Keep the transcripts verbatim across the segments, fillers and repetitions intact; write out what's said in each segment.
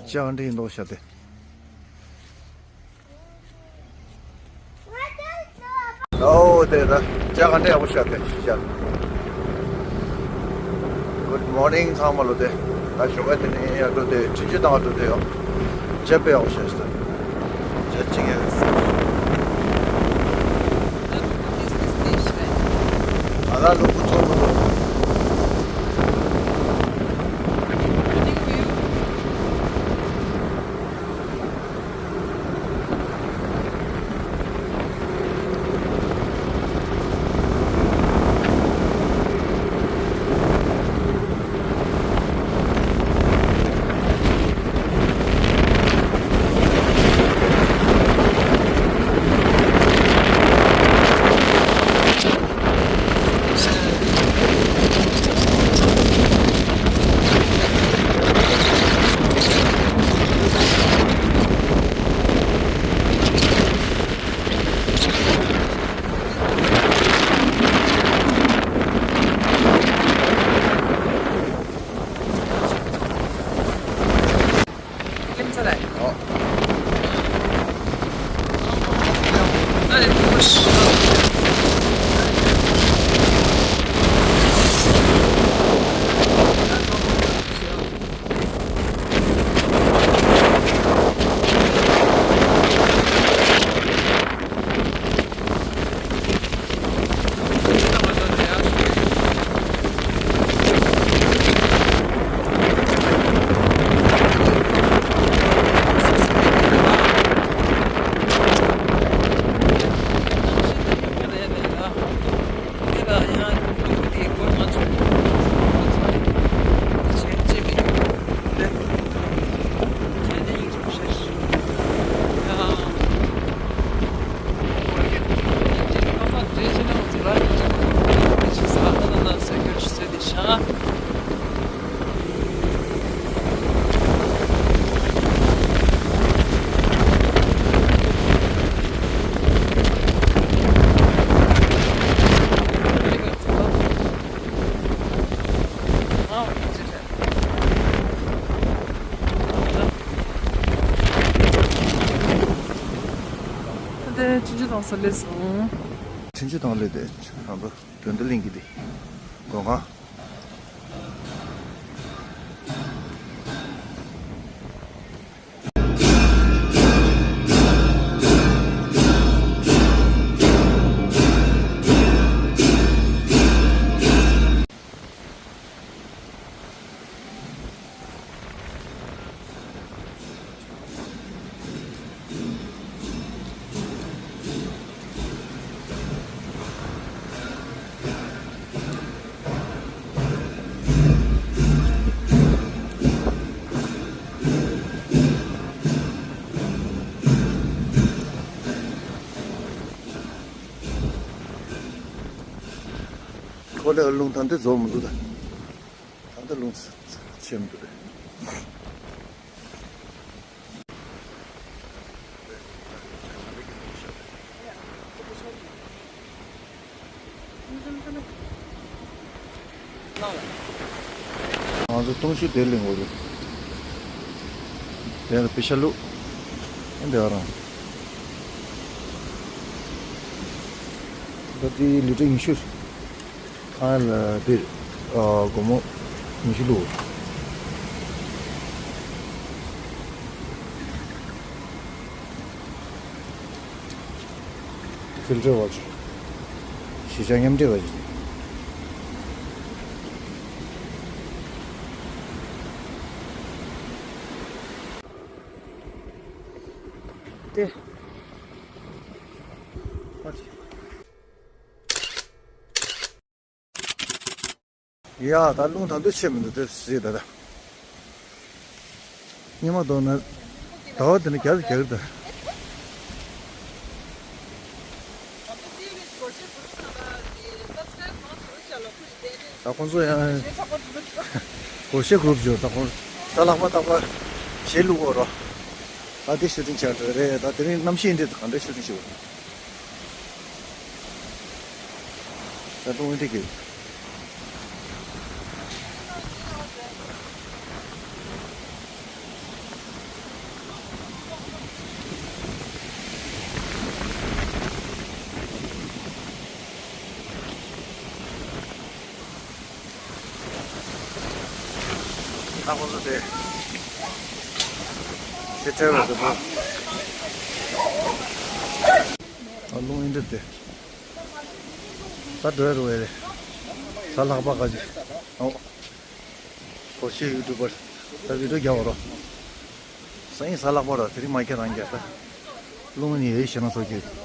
ཅག་འདྲེ་ཡིན་མདོག་བྱ་སྟེ། ཨོ་དེ་ད་ཅག་འདྲེ་ཡག་པོ་བྱ་སྟེ་ཤི་ཤ། Good morning ཚང་མ་ལོ། དེ་ད་ཞོགས་ཀ་དེ་ནས་ཡར་འགྲོ་དེ་འཕྲིན་བཅོལ་བཏང་འགྲོ་དེ་ཡོད། ཅག་དཔེ་ཡག་པོ་བྱ་སྟེ། ཅག་ཅིག་ཡ་རེད། ང་ལ་ལུག་གུ་ཚོགས་མི་འདུག་ད་ལྟ་འཕྲིན་བཅོལ་བཏང་ས་སླེབས་སོང་། འཕྲིན་བཅོལ་བཏང་སླེབས་ཏེ་ང་ཚོ་དོན་དུ་གླིང་གི་དེ་སྒོ་ཁང་། ཁོ་ལས་རླུང་ཐང་དེ་རྫོགས་མི་འདུག་ད། ད་ལྟ་རླུང་ཆེ་མི་འདུག་རེད། ང་ཚོ་སྟོང་ཤུ་དེ་ལེན་དགོས་རེད། དེ་ལ་པེ་ཤ་བླུགས། ཨེ་འདི་བ་རང་། ད་དེ་ལི་ཊར་ཉི་ཤུ། ཁང་ལ་འདིར་སྒོར་མོ་ཉི་ཤུ་བླུགས། ཕིལ་ཊར་ཝ་ཊར། གཞིས་ཆགས་མཉམ་འབྲེལ་བ་ཞིག་དེ། ཡ་ད་རླུང་ད་དུང་ཆད་མི་འདུག་དེ་གཟིགས་ད་ད། སྙེ་མ་གཏོང་ན་ཟླ་བ་དེ་ནས་རྒྱག་རྒྱག་ད། ད་ཁོང་ཚོ་ཡང་སྒོར་གཞས་གུ་རུབ་བྱོས། ད་ཁོང་ད་ལྷག་པ་རྟག་པར་གཞས་བླུག་གོ་རོ། ད་དེ་ཤུ་ཊིང་བྱ་འགྲོ་རེད། ད་དེ་རིང་གནམ་གཤིས་འདི་གང་འདྲ་ཤུ་ཊིང་བྱེད་དགོས། ད་དུང་འདི་གི། ཨ་ཁོ་ཚོ་དེ། ཤི་ཁྲེ་བར་དུ་པོ། ཨ་ལུང་ཨིན་དྲི་དེ། ད་འགྲོ་ཡ་རུ་བས་རེད། ས་ལྷག་པ་ག་ཅི། ཨོ། སྒོར་གཞས་ཡུ་ཊུབ་པར། ད་བི་ཌིའོ་རྒྱག་བ་རོ། སང་ཉིན་ས་ལྷག་པ་རོ་དེ་རིང་མ་ཁྱེད་རང་རྒྱག་ད། ལུང་ནི་ཡོད་ཞེ་ན་སོགས་ཀྱི།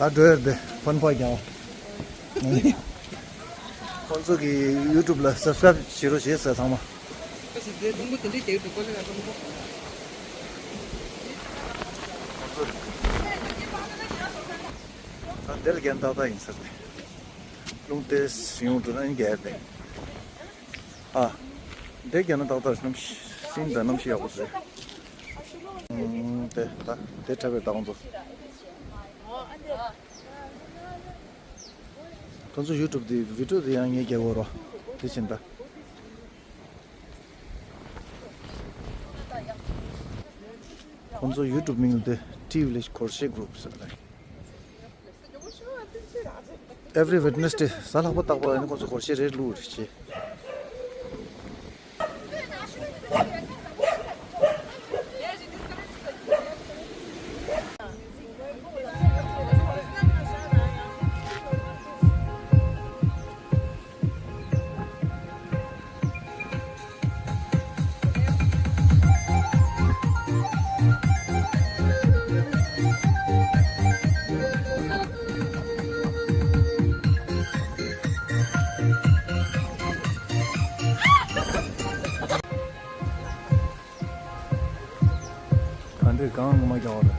ད་འགྲོ་ཡར་དེ་ཕན་པ་རྒྱག་ཁོང་ཚོ་གི་ཡུ་ཊུབ་ལ་སབ་སི་ཀ་རེབ་བྱེད་རོགས་བྱེད་ཟེར་ཚང་མ། ད་འདིར་རྒན་ཏག་ཏག་ཡིན་ཟེར་ཏེ། རླུང་ཏེས་ཡོང་འགྲོ་ན་ཡིན་རྒྱལ་ཏེ། ཨ། འདི་རྒྱ་ནག་ཏག་ཏག་རྣམ་ཤེས་སིན་དང་རྣམ་ཤེས་ཡག་པོ་རེད། ཨུམ། དེ་ད་དེ་འཁྲབ་པའི་ཏག་ཁོང་ཚོ། ཁོང་ཚོ་ཡུ་ཊུབ་དེ་བི་ཌིའོ་དེ་ཡང་ངས་རྒྱག་གོ་རོ། དེ་བཞིན་ད། ཁོང་ཚོ་ཡུ་ཊུབ་མིང་དེ་Tea Village Crochet Group ཟེར་ནས། Every Wednesday གཟའ་ལྷག་པ་རྟག་པར་ཨ་ནི་ཁོང་ཚོ་སྒོར་གཞས་རེ་བླུགས་རེད་བྱས། ག་འདྲས་གང་མ་རྒྱག་པ་རེད།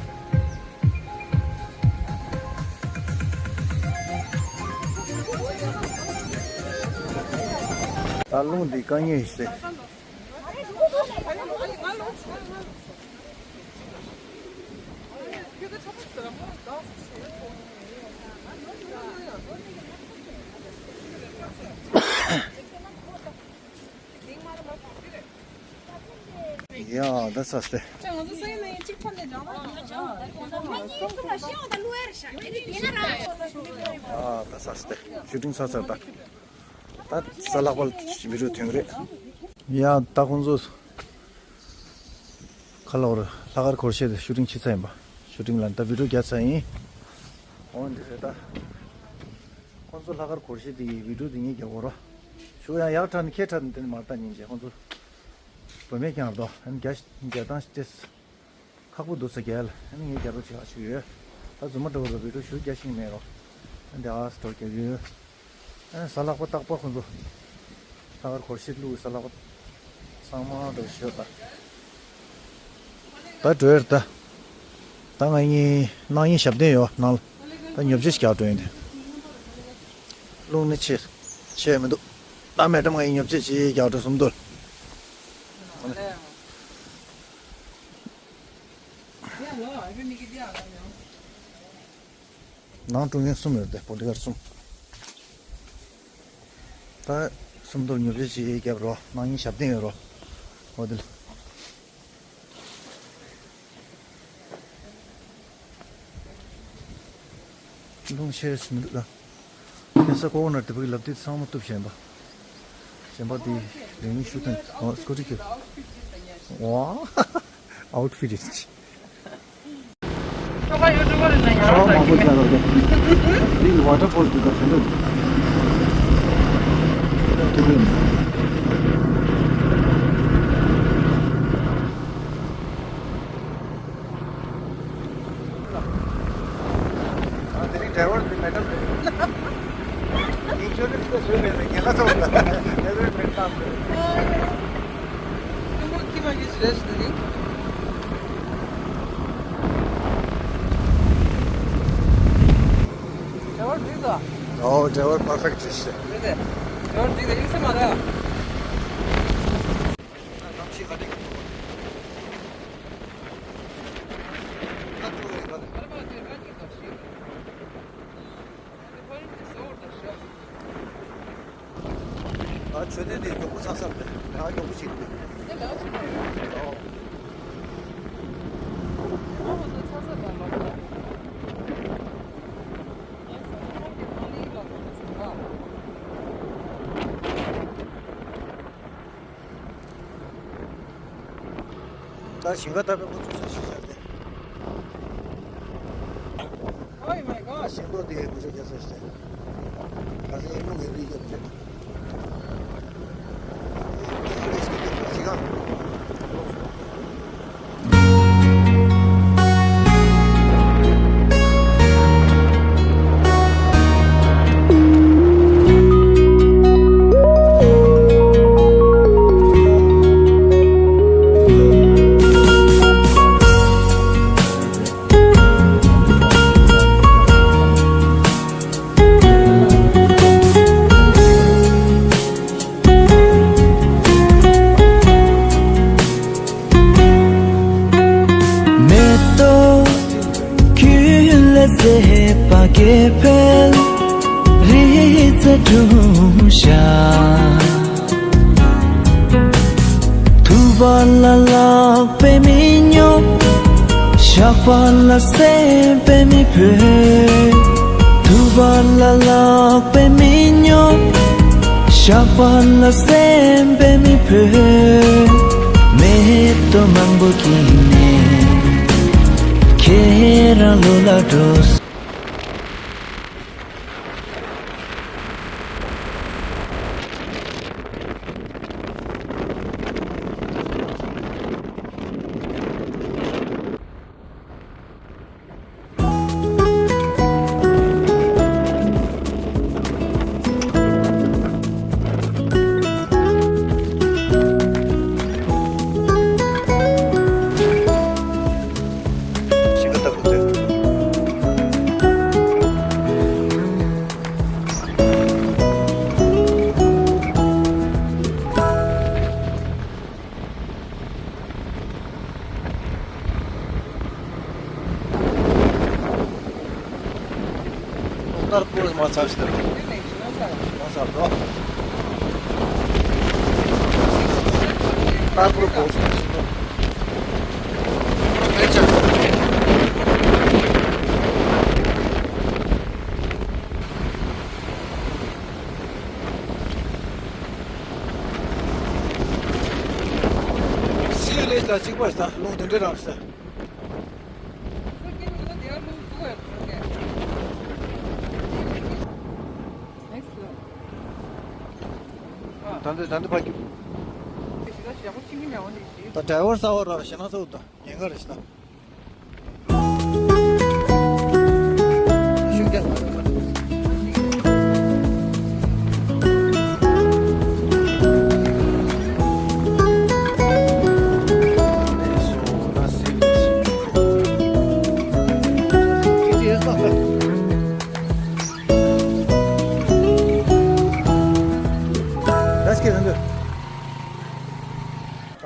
ད་རླུང་འདི་དཀའ་ངལ་ཞིག་རེད། ཡ་ད་ས་སྟེ། ཨ་ད་ས་སྟེ་ཤུ་ཊིང་ཚར་ཚར་ད། ད་ས་ལྷག་པ་བི་ཌིའོ་ཐོན་གི་རེད། ཡ་ད་ཁོང་ཚོ་ཁ་ལོར་ལྷག་དཀར་སྒོར་གཞས་དེ་ཤུ་ཊིང་ཕྱི་ཚར་ཡིན་པ། ཤུ་ཊིང་ལ་ད་བི་ཌིའོ་རྒྱག་ཚར་ཡིན། འོ་འདི་རེད་ད། ཁོང་ཚོ་ལྷག་དཀར་སྒོར་གཞས་དེ་ཡི་བི་ཌིའོ་དེ་ངས་རྒྱག་གོ་རོ། ཤུ་ཡང་ཡག་དྲག་ནི་ཁྱད་དྲག་ནི་དེ་ནི་མར་ལྟ་ཉིན་བྱས་ཁོང་ཚོ་བུད་མེད་ཀྱང་རེད་དོ་ཨ་ནི་རྒྱ་རྒྱ་སྟངས་ཤིག་སྟེ། ཁག་པོ་འདུག་ས་རྒྱལ། ཨ་ནི་ངས་རྒྱ་རོ་ཆེ་ཁག་ཞུ་ཡོད། ད་རྫུན་མ་འདྲ་བོ་རུ་བི་ཌིའོ་ཞུ་རྒྱ་ཤིང་མེད་རོ། ཨ་འདི་ཨ་སི་ཊོར་རྒྱག་ཡོད། ཨ་ས་ལྷག་པ་རྟག་པ་ཁོང་ཚོ། ལྷག་དཀར་སྒོར་གཞས་བླུགས་ས་ལྷག་པ། ཚང་མ་འདྲ་བོ་ཞུ་ད། ད་འགྲོ་ཡར་ད། ད་ང་གཉིས་གནངས་ཉིན་ཞབས་བརྟན་ཡོད་ནང་ལ། ད་ཉོ་ཆས་ཞིག་རྒྱག་འགྲོ་ཡིན་ཏེ། རླུང་ནི་ཆེ། ཆེ་མི་འདུག་ད་མེད་དྲ་ང་གཉིས་ཉོ་ཆས་ཅིག་རྒྱག་འགྲོ་སུམ་མདོ། ནང་ཀྲུང་ཡོན་གསུམ་ཡོད་དེ་པོ་ལི་གར་གསུམ། ད་སུམ་མདོར་ཉོ་ཆས་ཅིག་རྒྱབ་རོགས་གནང་ཡིན་ཞབས་བརྟན་ཡོད་རོགས། འོ་དེ་ལ། རླུང་ཆེ་ཞིག་མི་འདུག་ལ། ཁ་སང་ཀོ་ཝ་ནར་དེ་བུ་གི་ལབ་དུས་ཚང་མ་གཏུབ་བཞིན་པ། གཞན་པ་དེ་རིང་ཤུ་ཏན་ཨོ་སྐུ་ཊི་ཁྱེར། ཝ། ཨའུ་ཊི་ཕིཊ་ཡིན། ཤོག་མང་པོ་རྒྱག་རོགས་དེ། འདི་ཝ་ཊར་ཕོལ་དེ་དང་ཟིན་འདུག་ཐུག་གི་ཡིན། ཨ་དེ་རིང་ཌ་རའི་ཝར་འདི་མེད་དམ་རེད། ཨིན་ཤུ་རན་སི་དེ་བཟོས་མེད་ན་ངན་ལ་ཚོགས་ད་ཌ་རའི་ཝར་མེད་དམ་རེད། ཨོ་ཌ་རའི་ཝར་པར་ཕེག་ཊི་རེད་ཤག་རེད་དེ། ཌ་རའི་ཝར་འགྲིག་དེ་ཡིན་ས་མ་རེད། གནམ་གཤིས་ག་འདྲ་གི་འདུག་ད་ཐུག་རེད་ག་ལེ། མཆོད་རྟེན་དེ་མགྱོགས་པོ་ཚར་ས་རེད། ང་མགྱོགས་པོ་ཞིག་འདུག་དེ་ལ་ཆུ་ནས། ཨོ། ཨོ་དེ་ཚར་ས་དང་ལོག་ས། ངས་ཟ་ཁང་གི་ཨ་ལི་ལ་ཚང་མ་ཟ་བ། ད་ཞིང་ཁ་བཏབ་པའི་ཁོ་ཚོ་ས་ཞིག་བཞག་སྟེ། Oh my God. ཞིང་ཏོག་དེ་བུ་ཆ་རྒྱ་ས་ཞིག་སྟེ། ད་ཚེ་ཡིན་ནོ་ངའི་རིགས་རྒྱབ་སྟེ། མེ་ཏོག་ཁྱུ་ལས་མཛེས་པ་སྐྱེ་འཕེལ་རི་རྩེ་སྒྲུང་ཤ། ཐུབ་པ་ལ་ལག་པས་མི་སྙོབ། ཞགས་པ་ལ་སེམས་པས་མི་ཕོད། ཐུབ་པ་ལ་ལག་པས་མི་སྙོབ། ཞགས་པ་ལ་སེམས་པས་མི་ཕོད། མེ་ཏོག་མང་པོ་སྐྱེས་ནས་ཁྱེད་རང་ལོ་ལ་འགྲོ། ལྟར་པོ་མ་ཚར་ཞིག་ལ། མ་ཚར་དོ། ལྟར་པོ་པོ་ཚར་ཞིག་ལ། སི་ལེ་ལ་གཅིག་པ་ཞིག་ལ་ལུང་དེ་འདྲའི་རང་ཞིག་ད་འདི་ད་འདི་ཕ་གི། ད་ཌ་རའི་ཝར་གསར་པ་ར་ཞེ་ན་གསར་པ་ད་ཉེན་ཁ་རེད་ཤི་ད། ཤུགས་རྒྱག་མ་རེད།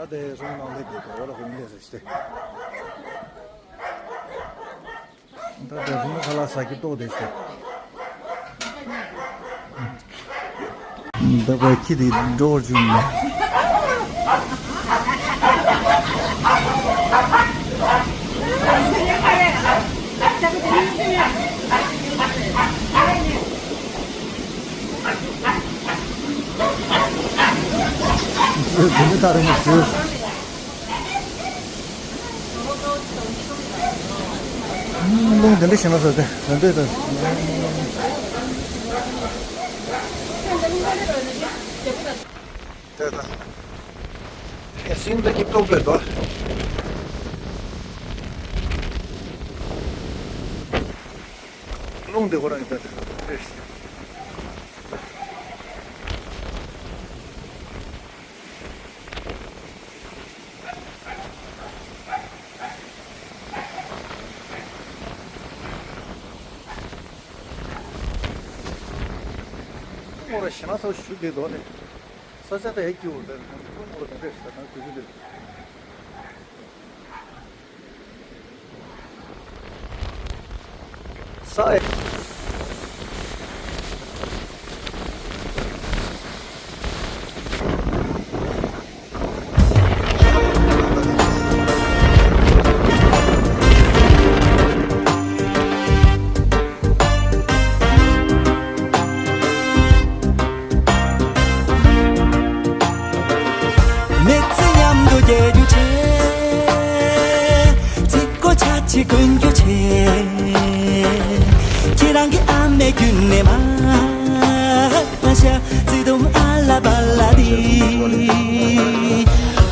ད་དེ་སོང་ནང་ལས་དེ་ག་བ་ལ་ཧོ་མི་ལས་ཟེར་ཤི་ཏེ། ད་དེ་སོང་ཁ་ལག་ཟ་གི་ལྟོགས་བསྡད་ཤི་ཏེ། ད་བའི་ཁྱི་དེ་འགྲོ་བར་བྱུང་ནས། རླུང་དེ་འདྲ་ཞིག་ན་ཟེར་ཏེ་རེད་འདོད་དང་། དེ་དང་། ཨེ་སིང་དེ་གི་ཏོག་པའི་དོ། རླུང་དེ་ཁོ་རང་ཡིན་པས། ཁོ་རང་ཞེ་ན་ཚ་བོ་ཞིག་བྱུགས་བསྡད་འདུག་ནས། ས་ཆ་དེ་ཧེ་སྐྱིད་པོ་རེད། ཁོ་རང་ཁོ་རང་དེ་འདྲ་ཞིག་དང་དུས་ཚོད་དེ། ས་ཨེ། རང་གི་ཨ་མའི་རྒྱུད་ནས་མ་ཤ་བརྩེ་དུང་ཨ་ལ་པ་ལ་དི།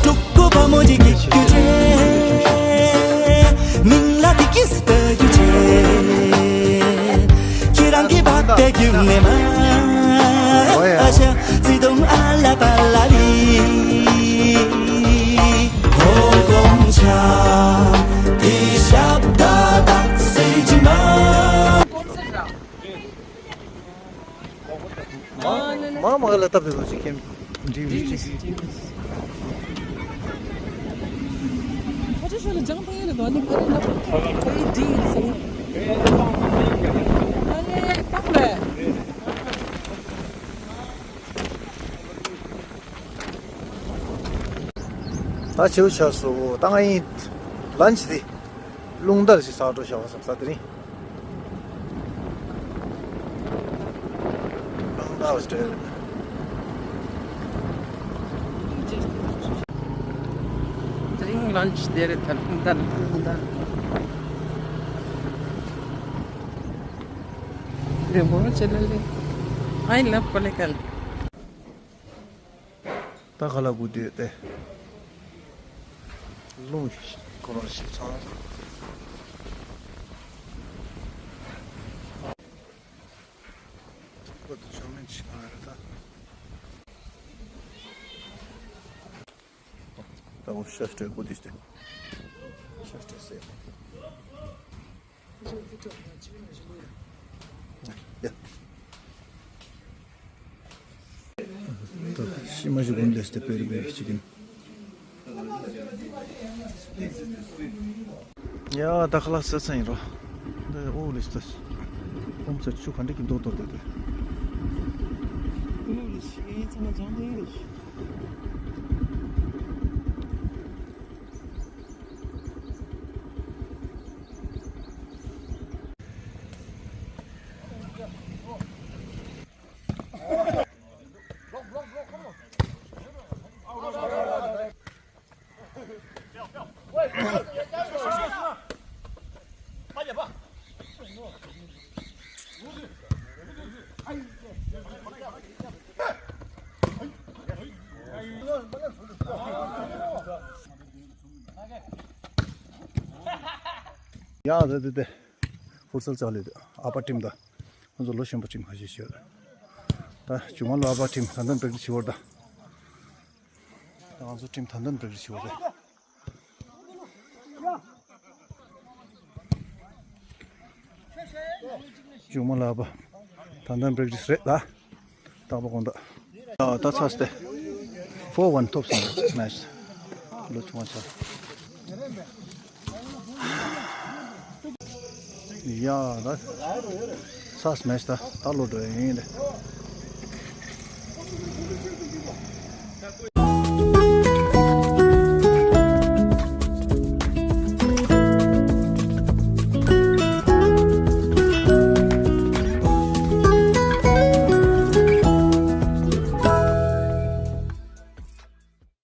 ཕྲུ་གུ་བུ་མོ་གཅིག་སྐྱེ་རྒྱུ་བྱས། མིང་ལ་དི་ཀིས་ལྟ་རྒྱུ་བྱས། ཁྱེད་རང་གི་པ་ཕའི་རྒྱུད་ནས་མ་ཤ་བརྩེ་དུང་ཨ་ལ་པ་ལ་དི། ཧོང་ཀོང་ཆ་དི་ཞབས་ད་དག་སེ་ཇི་མ། མ་མ་ལ་སྟབས་བདེ་བ་ཅིག་ཁེམ་འདྲིས་ཅིག་ཁ་ཆེ་ཤོས་ལ་ལྗང་ཐང་ཡིན་རེད་དོ། ཨ་ནི་ཁ་ནི་ལབ་ཁ་ཡི་འདྲིས་ཡིན་ཟེར། ཨ་ནི་སྟག་རེད། ད་བྱེའུ་ཆགས་སོ། ད་ང་ཡིན་ལན་ཆི་དེ་རླུང་རྟ་ཞིག་ཟག་འགྲོ་བྱ་བ་བསམ་ས་དེ་རིང་། རླུང་རྟ་བ་སྤྲད། དེ་རིང་ལན་ཆི་དེ་རེད། ད་རླུང་རྟ་རླུང་རྟ་རེད། མོ་ཆེ་ལ་ལེ། I love Kolekal. ད་ག་ལ་སྒུག་བསྡད་དེ། རླུང་ཁོ་རང་ཞིག་ཚང་། ཁོ་ད་ཆོ་མེད་ཆི་གང་རེད་ད། ད་འོ་ཤ་སྤྲད་སྒུག་བསྡད་དེ། ཤ་སྤྲད་ཟེར། ཡ། ད་ཤི་མ་ཞིག་གོན་ལེས་ཏེ་པེར་པེར་ཞིག་ཡིན། ཡ་ད་ཁ་ལག་ཟ་ཚར་ཡིན་རོ། འདི་ཨོ་ལེས་ཏོ། ཕོམ་ཚ་ཆུ་ག་འདྲ་གི་མདོག་མདོག་འདུག་དེ། ཨོ་ལེས་ཡིན་ཚང་མ་ལྗང་ཐང་ཡིན་རེད། ཡ་དེ་དེ་དེ། ཧུར་སེལ་ལྕགས་ལེ་དེ་ཨ་ཕ་ཊིམ་ད། ང་ཚོ་ལོ་གཞོན་པ་ཊིམ་ཁ་ཤས་ཤོད། ད་ཇུ་མ་ལ་ཨ་ཕ་ཊིམ་ད་ལྟ་པེག་ཊིས་བྱེད་བར་ད། ད་ང་ཚོ་ཊིམ་ད་ལྟ་པེག་ཊིས་བྱེད་བར་ད། ཇུ་མ་ལ་ཨ་ཕ་ད་ལྟ་པེག་ཊིས་རེད་ད། རྟག་པར་དགོངས་དག་ད་ཚར་ཏེ། ཕོར་ཝན་ཐོབ་སོང་། མེ་ཆི་ལོ་ཆུང་བ་ཆགས། ཡ་ད། ཚར་མེ་ཆི་ད་ད་ལོ་འགྲོ་ཡིན་ཏེ།